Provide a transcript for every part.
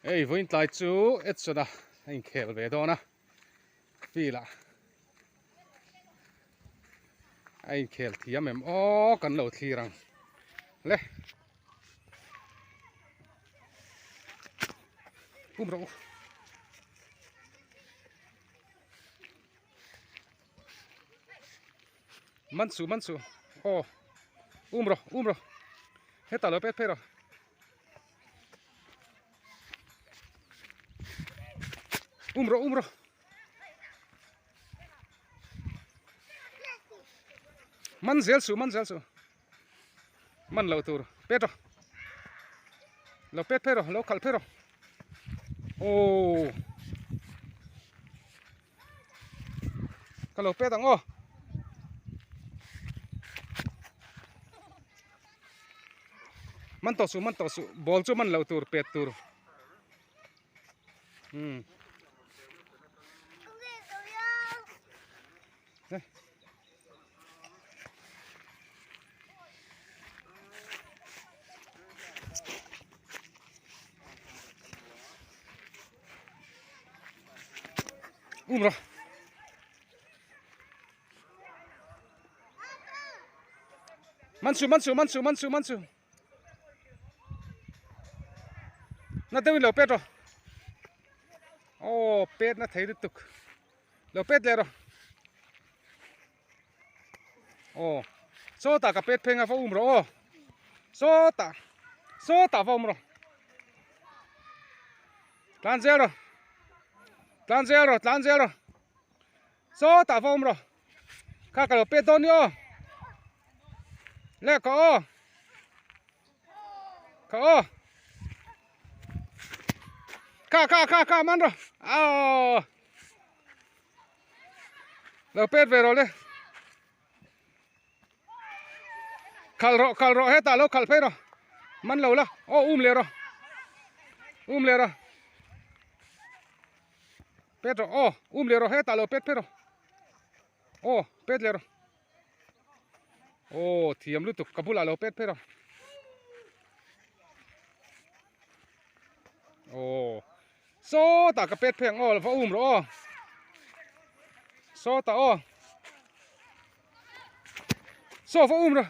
Hei vawiin tlai chu Edson a a inkhel ve dawn a field ah a inkhel thiam em aw kan lo thlir ang le um rawh u. Man suh man suh aw um rawh um rawh hetah lo pet phei rawh. Um rawh um rawh man zel suh man zel suh man loh tur pet rawh lo pet phei rawh lo khalh phei rawh aww ka lo pet ang aw man tawh suh man tawh suh ball chu man loh tur pet tur umm Um rawh. Man su man su man su man su man su. Na deuhin lo pet rawh. Aw pet na thei lutuk. Lo pet leh rawh. Aw sawtah ka pet phei nga va um rawh aw. Sawtah sawtah va um rawh. Tlan zel rawh. Tlan zel rawh tlan zel rawh. Sawtah va awm rawh. Kha ka lo pet dawn ni aw. Le ka aw. Ka aw. Kha kha kha kha man rawh. Aw. Lo pet ve rawh le. Khalh rawh khalh rawh hetah lo khalh phei rawh man lo la aw um leh rawh um leh rawh pet rawh aw um leh rawh hetah lo pet phei rawh aw pet leh rawh aw thiam lutuk ka bulah lo pet phei rawh aw sawtah ka pet phei ang aw va um rawh aw sawtah aw. Saw va um rawh.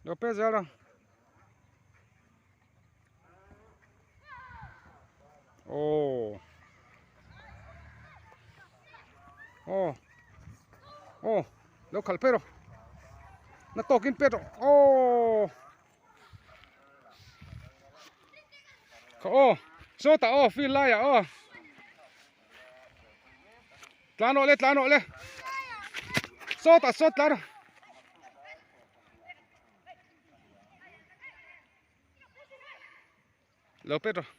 Lo pe zel rawh. Aw aw aw lo khalh phei rawh na tawkin pet rawh aw kha aw sawtah aw field laiah aw tlan rawh le tlan rawh le sawtah sawt tlan rawh. Lo pet rawh.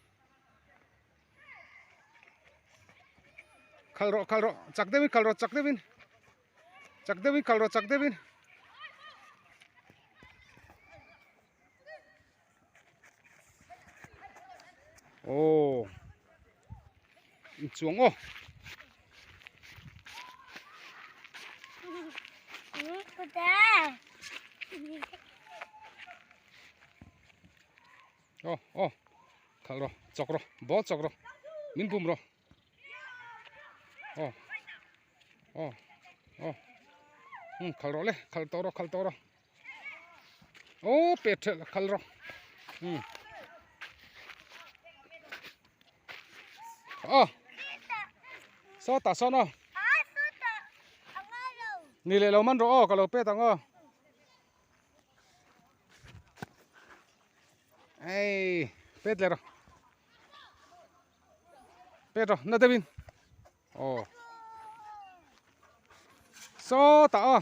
Khalh rawh khalh rawh chak deuhin khalh rawh chak deuhin chak deuhin khalh rawh chak deuhin. Aw inchuang aw. Aw aw khalh rawh chawk rawh ball chawk rawh min bum rawh aw aw aw um khalh rawh le khalh tawh rawh khalh tawh rawh aw pet thelh khalh rawh um aw sawtah sawn aw ni leh lo man rawh aw ka lo pet ang aw. Ei pet leh rawh pet rawh na deuhin aw sawtah aw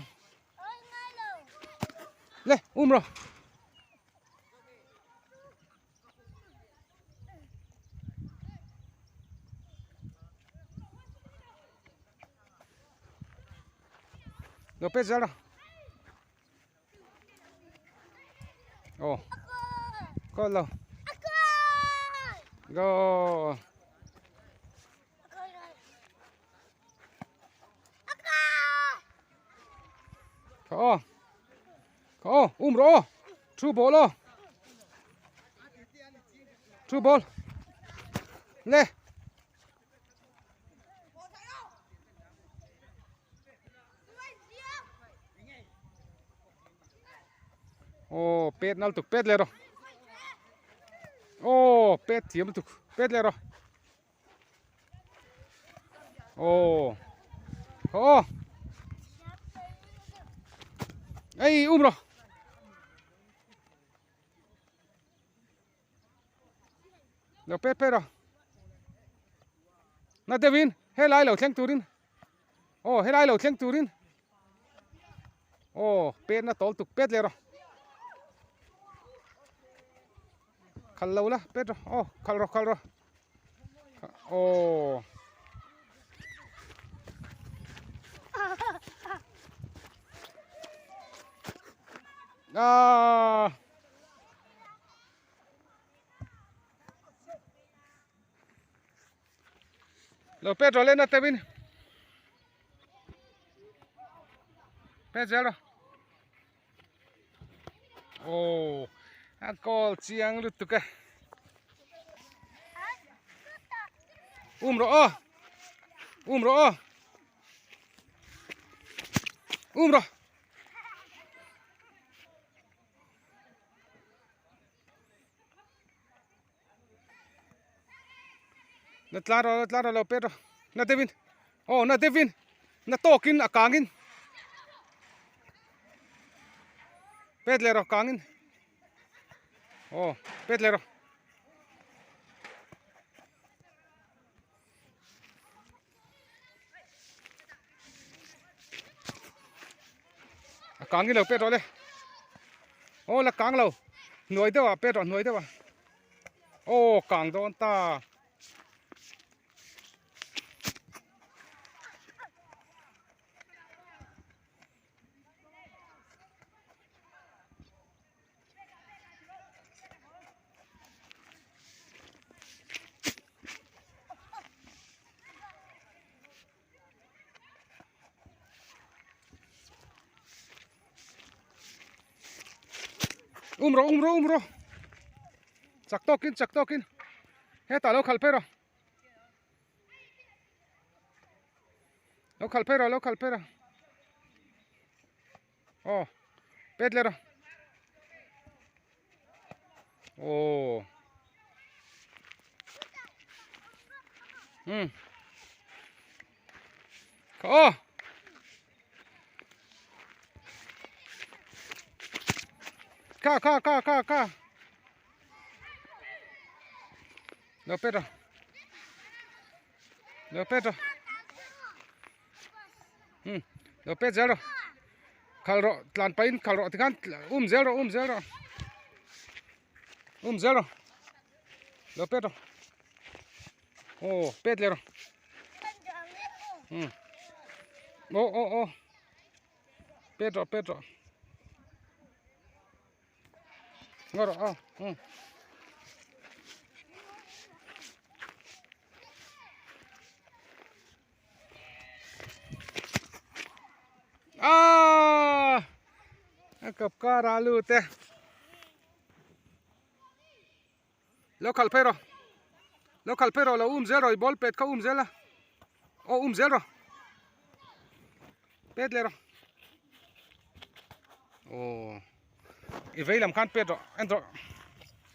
le um rawh. Lo pet zel rawh. Aw Goal lo Goal Kha aw Kha aw um rawh aw Through ball aw Through ball Le Aw pet nal tuk pet leh rawh Aw pet thiam tuk pet leh rawh Aw Aw Ei um rawh Lo pet pet rawh Na deuhin helai lo thleng turin Aw helai lo thleng turin Aw pet na tawl tuk pet leh rawh Khal lo la pet rawh aw khal rawh khal rawh Aw Ah Lo pet rawh le na teuhin Pet zel rawh Aw a kawl chiang lutuk e Um rawh aw Um rawh aw Um rawh Na tlan rawh na tlan rawh lo pet rawh na deuhin aw na deuhin na tawkin a kangin pet leh rawh kangin aw pet leh rawh. A kang lo pet rawh le aw la kang lo hnuai deuh ah pet rawh hnuai deuh ah aw kang dawn ta. Um rawh um rawh um rawh chak tawkin chak tawkin hetah lo khalh phei rawh lo khalh phei rawh lo khalh phei rawh Aw pet leh rawh aw um kha aw kha kha kha kha kha lo pet rawh lo pet rawh Hmm lo pet zel rawh khal rawh tlan pahin khal rawh tikhan um zel rawh um zel rawh um zel rawh lo pet rawh aw pet leh rawh hmm aw aw aw pet rawh pet rawh ngaw rawh aw hmm Aaa a kap kar a lut e lo khalh phei rawh lo khalh phei rawh lo um zel rawh i ball pet kha um zel a aw um zel rawh pet leh rawh aw i vei lam khan pet rawh en rawh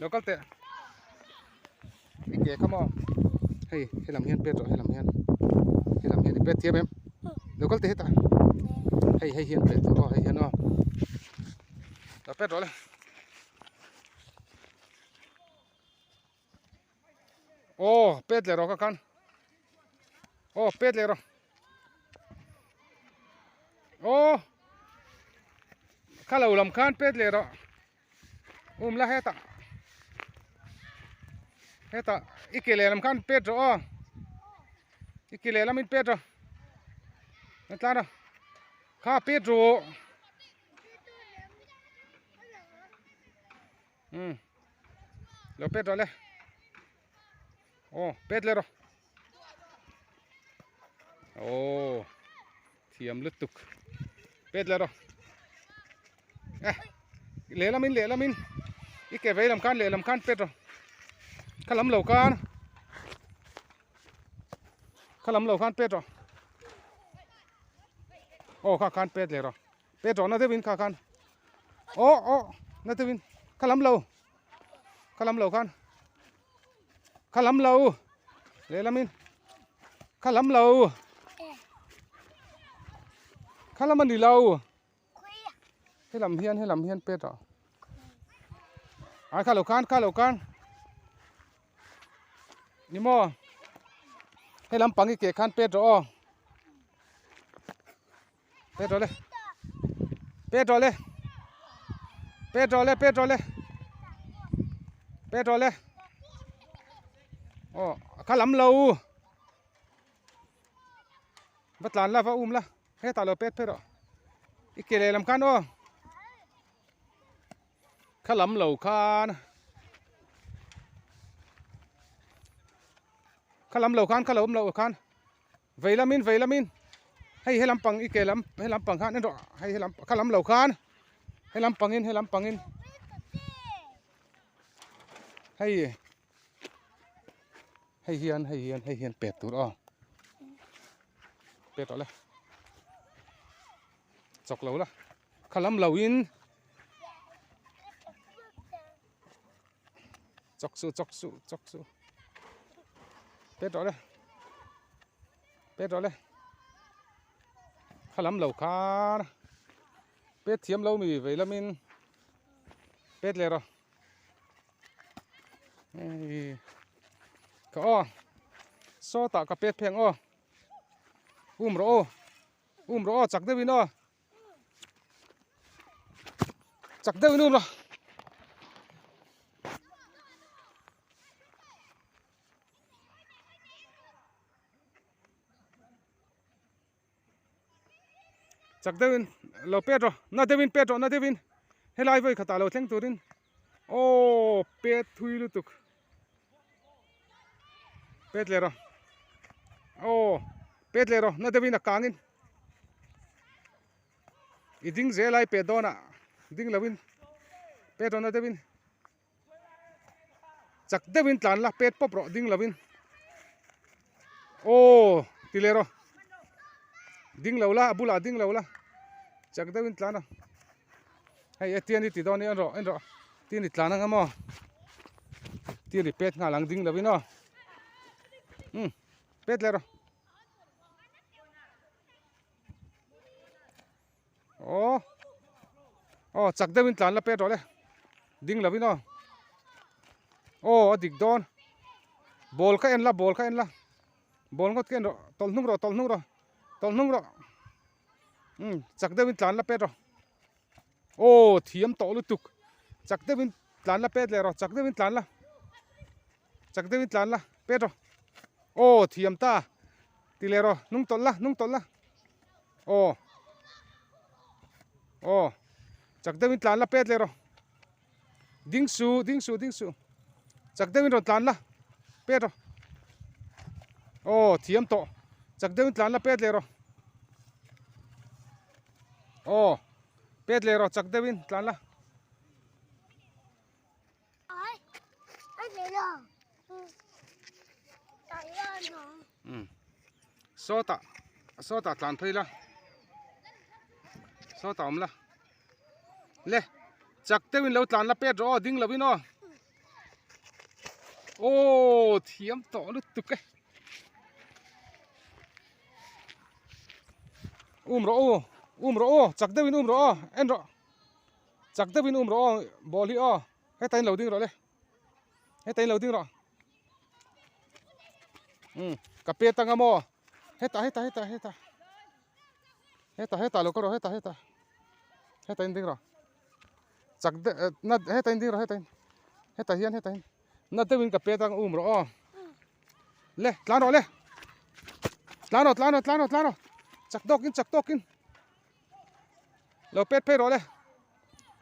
lo kal teh i ke kha maw hei helam hian pet rawh helam hian helam hian i pet thiam em lo kal teh hetah hei hei hian pet rawh aw hei hian aw lo pet rawh le. Aw pet leh rawh ka khan aw pet leh rawh aw kha lo lam khan pet leh rawh um la hetah hetah i ke leh lam khan pet rawh aw i ke leh lamin pet rawh a tlan rawh kha pet rawh. Umm lo pet rawh le aw pet le rawh aw thiam lutuk pet le rawh eh lehlam in lehlam in i ke vei lam khan lehlam khan pet rawh kha lam lo khan kha lam lo khan pet rawh aw kha khan pet leh rawh. Pet rawh na deuhin kha khan aw aw na deuhin kha lam lo kha lam lo khan kha lam lo lehlamin kha lam lo kha lam a ni lo helam hian helam hian pet rawh ai kha lo khan kha lo khan ni maw helam pang i ke khan pet rawh aw. Pet rawh le. Pet rawh le. Pet rawh le, pet rawh le. Pet rawh le. Oh, kha lam lo. Va tlan la, va um la. Hetah lo pet phei rawh. I ke lehlam khan aw. Kha lam lo khan. Kha lam lo khan, kha lo um lo khan. Vei lamin vei lamin hei he lampang i ke lam he lampang khan en rawh hei he lam kha lam lo khan he lampangin he lampangin hei hei hian hei hian hei hian pet tur aw pet rawh le chawk lo la kha lam lo in chawk suh chawk suh chawk suh pet rawh le pet rawh le kha lam lo khan pet thiam lo mi vei lamin pet leh rawh hei ka aw sawtah ka pet pheng aw um rawh aw um rawh aw chak deuhin aw. Chak deuh in um rawh. Chak deuh in lo pet rawh na deuh in pet rawh na deuh in helai vawi khatah lo thleng turin aw pet thui lutuk pet leh rawh aw pet leh rawh na deuh in a kang in. I ding zel ai pet dawn ah ding lo in pet rawn na deuh in chak deuh in tlan la pet pawp rawh ding lo in aw ti leh rawh ding lo la a bulah ding lo la chak deuh in tlan a hei etian i ti dawn en rawh en rawh tin i tlan anga maw tin i pet nghal ang ding lo in aw um pet leh rawh. Aw aw chak deuhin tlan la pet rawh le ding lovin aw aw a dik dawn ball kha en la ball kha en la ball ngawt kha en rawh tawlh hnung rawh tawlh hnung rawh tawlh hnung rawh um chak deuhin tlan la pet rawh aw thiam tawh lutuk chak deuhin tlan la pet leh rawh chak deuhin tlan la chak deuhin tlan la pet rawh aw thiam ta. Ti leh rawh, hnung tawlh la, hnung tawlh la. Aw. Aw. Chak deuhin tlan la pet leh rawh. Ding su, ding su, ding su. Chak deuhin rawn tlan la. Pet rawh. Aw, thiam tawh. Chak deuhin tlan la pet leh rawh. Aw. Pet leh rawh, chak deuhin tlan la. Sawtah sawtah tlan phei la sawtah awm la le chak deuhin lo tlan la pet rawh aw ding lovin aw aw thiam tawh lutuk e um rawh u um rawh u chak deuhin um rawh aw en rawh. Chak deuhin um rawh aw ball hi aw heta in lo ding rawh le heta in lo ding rawh um ka pet anga maw heta heta heta heta heta heta lo kal rawh heta heta heta in ding rawh chak deuh na heta in ding rawh heta in heta hian heta hian na deuhin ka pet anga um rawh aw le tlan rawh le tlan rawh tlan rawh tlan rawh tlan rawh chak tawkin chak tawkin. Lo pet phei rawh le.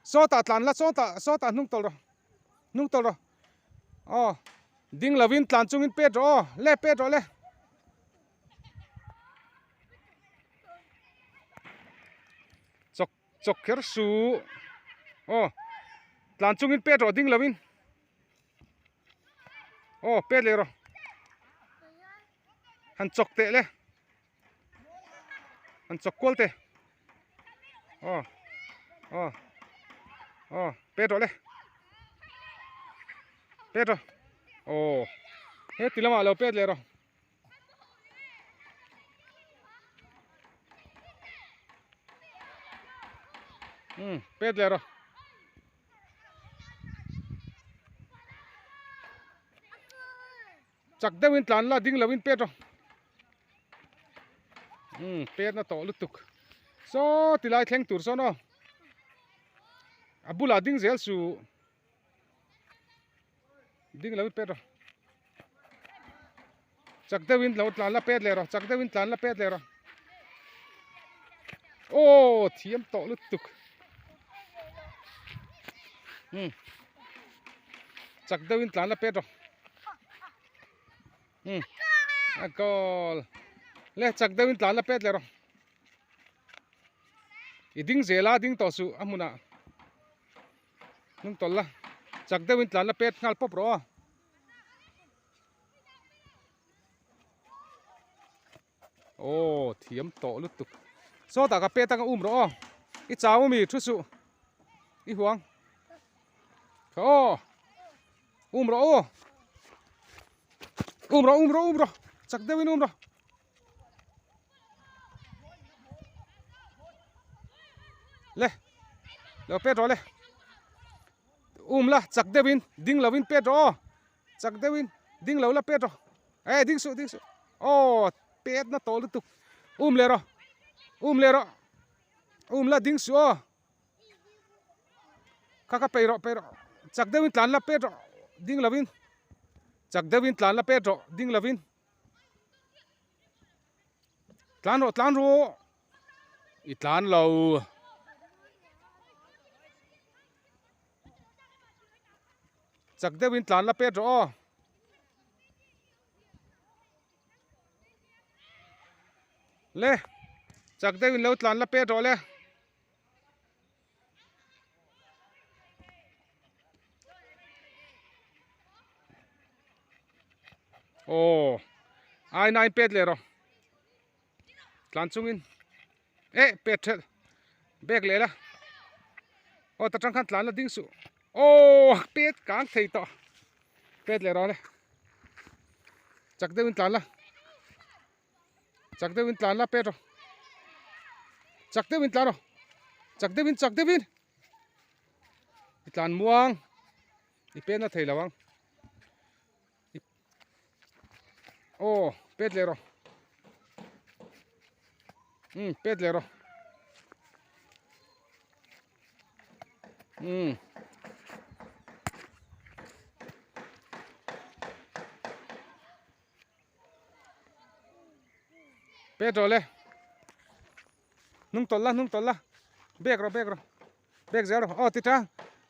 Sawtah tlan la, sawtah sawtah hnung tawlh rawh. Hnung tawlh rawh. Aw. Ding lovin tlan chungin pet rawh aw. Le pet rawh le. Chawk chawk kher su. Aw. Tlan chungin pet rawh ding lovin. Aw pet leh rawh. Han chawk teh le. An chawk kual te. Aw. Aw. Aw, pet rawh le. Pet rawh. Aw. He ti lamah lo pet leh rawh. Um, pet leh rawh. Chak deuhin tlan la ding loin pet rawh. Umm pet na tawh lutuk. Saw ti lai thleng tur sawn aw. A bulah ding zel su. Ding loin pet rawh. Chak deuhin lo tlan la pet leh rawh. Chak deuhin tlan la pet leh rawh. Aw thiam tawh lutuk. Umm chak deuhin tlan la pet rawh. Umm a goal le chak deuhin tlan la pet leh rawh. I ding zel a ding tawh suh a hmunah hnung tawlh la chak deuhin tlan la pet nghal pawp rawh aw. Aw thiam tawh lutuk sawtah ka pet anga um rawh aw i chau ami thu suh i huang kha aw um rawh aw um rawh um rawh um rawh chak deuhin um rawh le lo pet rawh le um la chak deuhin ding lovin pet rawh aw Chak deuhin ding lo la pet rawh. Eh ding suh ding suh. Aw pet na tawh lutuk. Um leh rawh. Um leh rawh. Um la ding suh aw. Kha kha pei rawh pei rawh. Chak deuhin tlan la pet rawh. Ding lovin. Chak deuhin tlan la pet rawh. Ding lovin. Tlan rawh tlan rawh. I tlan lo. Chak deuhin tlan la pet rawh aw. Le chak deuhin lo tlan la pet rawh le. Aw ai nai pet leh rawh. Tlan chungin eh pet thelh bag leh la aw ta tang khan tlan la ding suh aw pet kang thei tawh pet leh rawh le chak deuhin tlan la chak deuhin tlan la pet rawh chak deuhin tlan rawh chak deuhin chak deuhin i tlan muang i pet na thei lo ang. Aw pet leh rawh umm pet leh rawh umm pet rawh le hnung tawlh la hnung tawlh la bag rawh bag rawh bag zel rawh aw ti tha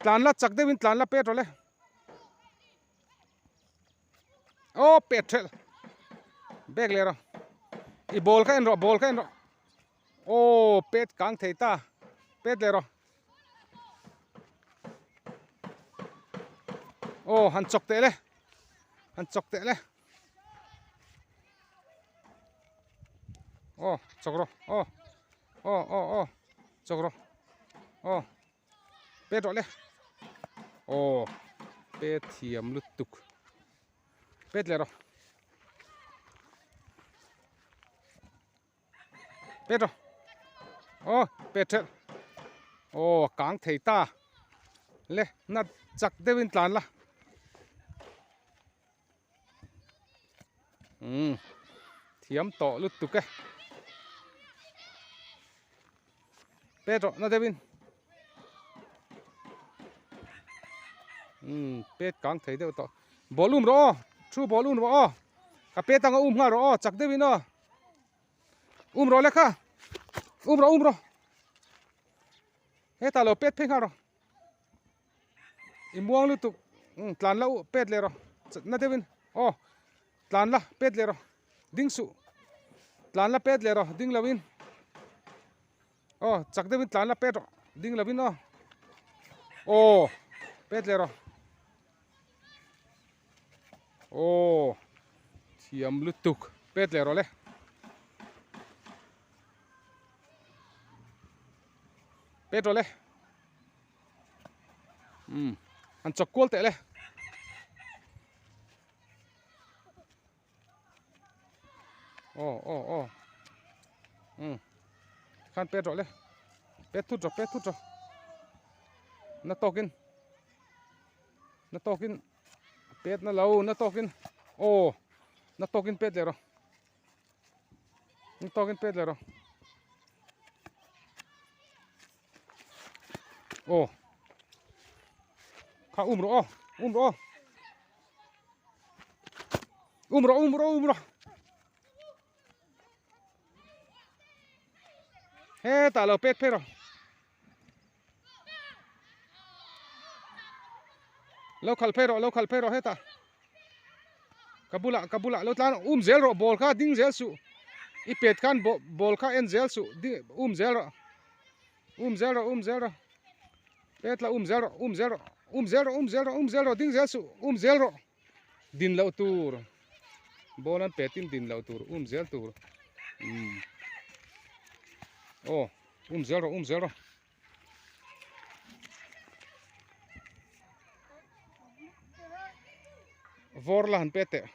tlan la chak deuhin tlan la pet rawh le. Aw pet thelh bag leh rawh i ball kha en rawh ball kha en rawh aw pet kang thei ta pet leh rawh aw han chawk teh le han chawk teh le aw chawk rawh aw aw aw aw chawk rawh aw. Pet rawh le. Aw pet thiam lutuk. Pet leh rawh. Pet rawh. Aw pet thelh. Aw a kang thei ta. Le na chak deuhin tlan la. Umm thiam tawh lutuk e. Pet rawh na deuhin. Umm pet kang thei deuh tawh. Ball um rawh aw thu ball um rawh aw. Ka pet anga um nghal rawh aw chak deuhin aw. Um rawh le kha. Um rawh um rawh. Hetah lo pet phei nghal rawh. I muang lutuk. Um tlan la u pet leh rawh na deuhin aw tlan la pet leh rawh ding suh tlan la pet leh rawh ding lovin aw chak deuhin tlan la pet rawh ding lovin aw aw pet leh rawh aw thiam lutuk pet leh rawh le. Pet rawh le. Um an chawk kual teh le. Aw aw aw um khan pet rawh le. Pet thut rawh pet thut rawh. Na tawkin na tawkin pet na lo na tawkin aw na tawkin pet leh rawh. Na tawkin pet leh rawh. Aw kha um rawh aw um rawh aw um rawh um rawh um rawh hetah lo pet phei rawh lo khalh phei rawh lo khalh phei rawh hetah ka bulah ka bulah lo tlan um zel rawh ball kha ding zel suh i pet khan ball kha en zel suh ding um zel rawh um zel rawh um zel rawh pet la um zel rawh um zel rawh um zel rawh um zel rawh um zel rawh ding zel suh um zel rawh din loh tur ball an petin din loh tur um zel tur umm aw um zel rawh um zel rawh. Vawr la han pet teh.